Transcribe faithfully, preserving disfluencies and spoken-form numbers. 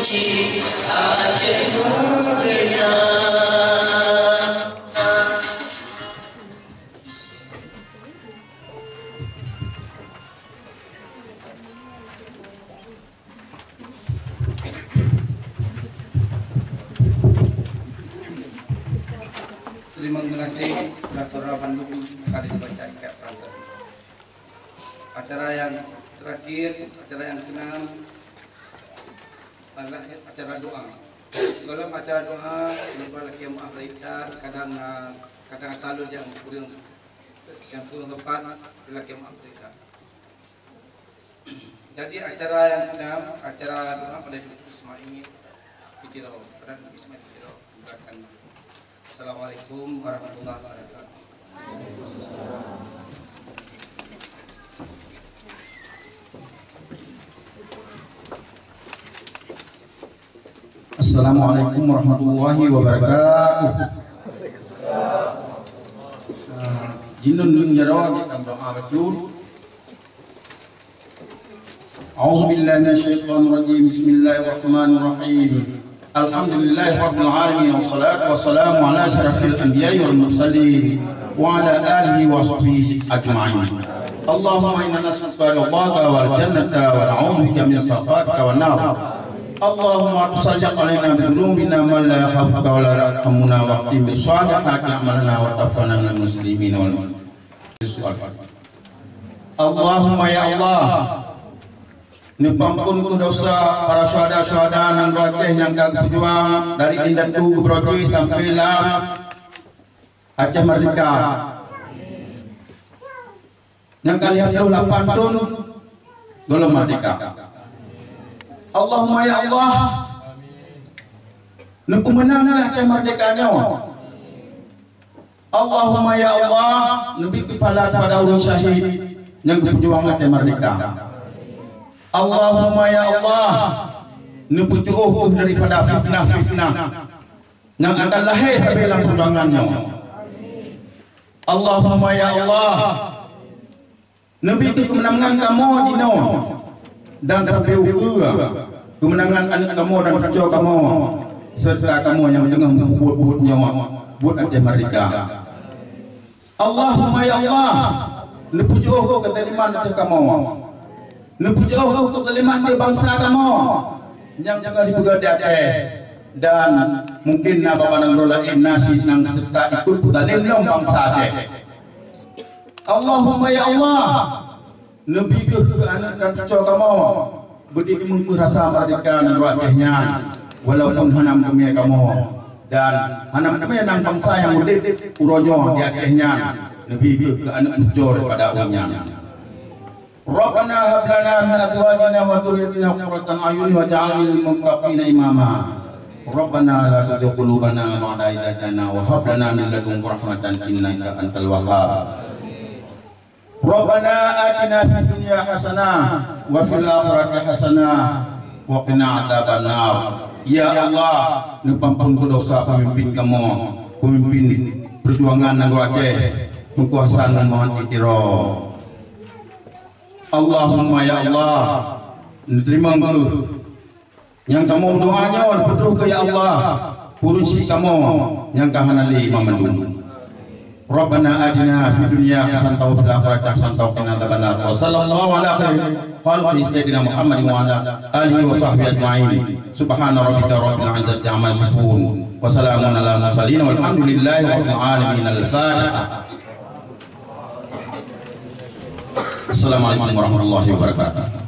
Terima kasih, saudara bandum, kali dibaca ikat perasaan. Acara yang terakhir, acara yang keenam adalah acara doa. Sebelum acara doa, lupa lagi maaf, kadang, kadang talon yang kurang, yang kurang tepat, lagi maaf. Jadi acara yang keenam, acara doa pada Ibu Ismail Fitiro, pada Ibu Ismail Fitiro. Silakan. Assalamualaikum warahmatullahi wabarakatuh. Assalamualaikum warahmatullahi wabarakatuh. Ah, jinun lun jaroe, kita berdoa betul. أعوذ بالله من الشيطان الرجيم. بسم الله الرحمن الرحيم. الحمد لله رب العالمين، والصلاة والسلام على أشرف الأنبياء والمرسلين، وعلى آله وصحبه أجمعين. اللهم إنا نسألك رضاك والجنة، ونعوذ بك من سخطك والنار. اللهم لا تسلط علينا بذنوبنا من لا يخافك ولا يرحمنا، واختم بالصالحات أعمالنا وتوفنا من المسلمين والمسلمين. Allahumma ya Allah, neupeuamphon keu desya para syuhada-syuhada nyang beuateueh nyang ka geupeujuang dari indatu geubrôti sampoe lam Aceh Merdeka. Nyang ka lhèe ploh lapan thôn gohlom merdeka. Allahumma ya Allah, neupeumeunanglah Aceh Merdeka nyoe. Allahumma ya Allah, neubri keupahala kepada ureueng syahid nyang geupeujuang Aceh Merdeka. Allahumma ya Allah, neupeujiôh daripada fitnah-fitnah nyang akan lahé sabe lam peujuangan nyoe. Allahumma ya Allah, neubri keumeunangan kamoe jinoe dan sabe ukeue keumeunangan aneuk kamoe dan cucoe kamoe, serta kamoe nyang teungoh meubuet-buet nyoe buet Aceh Merdeka. Allahumma ya Allah, neupeujiôh keuzaliman ateueh kamoe. Neupeujiôh keuzaliman di bansa kamoe nyang teungoh jipeugét di Aceh, dan mungkin na bak nanggroe laén na si nyang seureuta ikut peuzalém lom bansa Aceh. Allahumma ya Allah, neubri keuh keu aneuk dan cucoe kamoe beudeuh meurasa merdeka nanggroe Aceh nyan, walaupun hana meuteumé kamoe dan hana meuteumé nan bansa nyang udép uroe nyoe di Aceh nyan, neubri keuh keu aneuk cucoe daripada ureueng nyan. Rabbana hab lana min azwajina wa dzurriyyatina qurrata a'yun waj'alna lil muttaqina imama. Rabbana la tuzigh qulubana ba'da idh hadaytana wa hab lana min ladunka rahmatan innaka antal wahhab. Rabbana atina fid dunya hasanah wa fil akhirati hasanah wa qina adzabannar. Ya Allah, neupeuamphon keu desya peumimpin kamoe, peumimpin peujuangan nanggroe Aceh, Teungku Hasan Muhammad Fitiro. Allahumma ya Allah, neuteurimong keuh nyang kamoe meudoa nyoe, neupeutrôh keuh ya Allah, ureueng syik kamoe nyang ka hana lé mandum. Rabbana atina fid dunya hasanatan wa fil akhirati hasanatan wa qina adzabannar. Wa sallallahu ala khairi khalqi sayyidina Muhammadin wa ala alihi wa sahbihi ajma'in. Subhana rabbika rabbil izzati amma yasifun. Wa salamun alal mursalin walhamdulillahi rabbil alamin. Al-Fatihah. Assalamualaikum warahmatullahi wabarakatuh.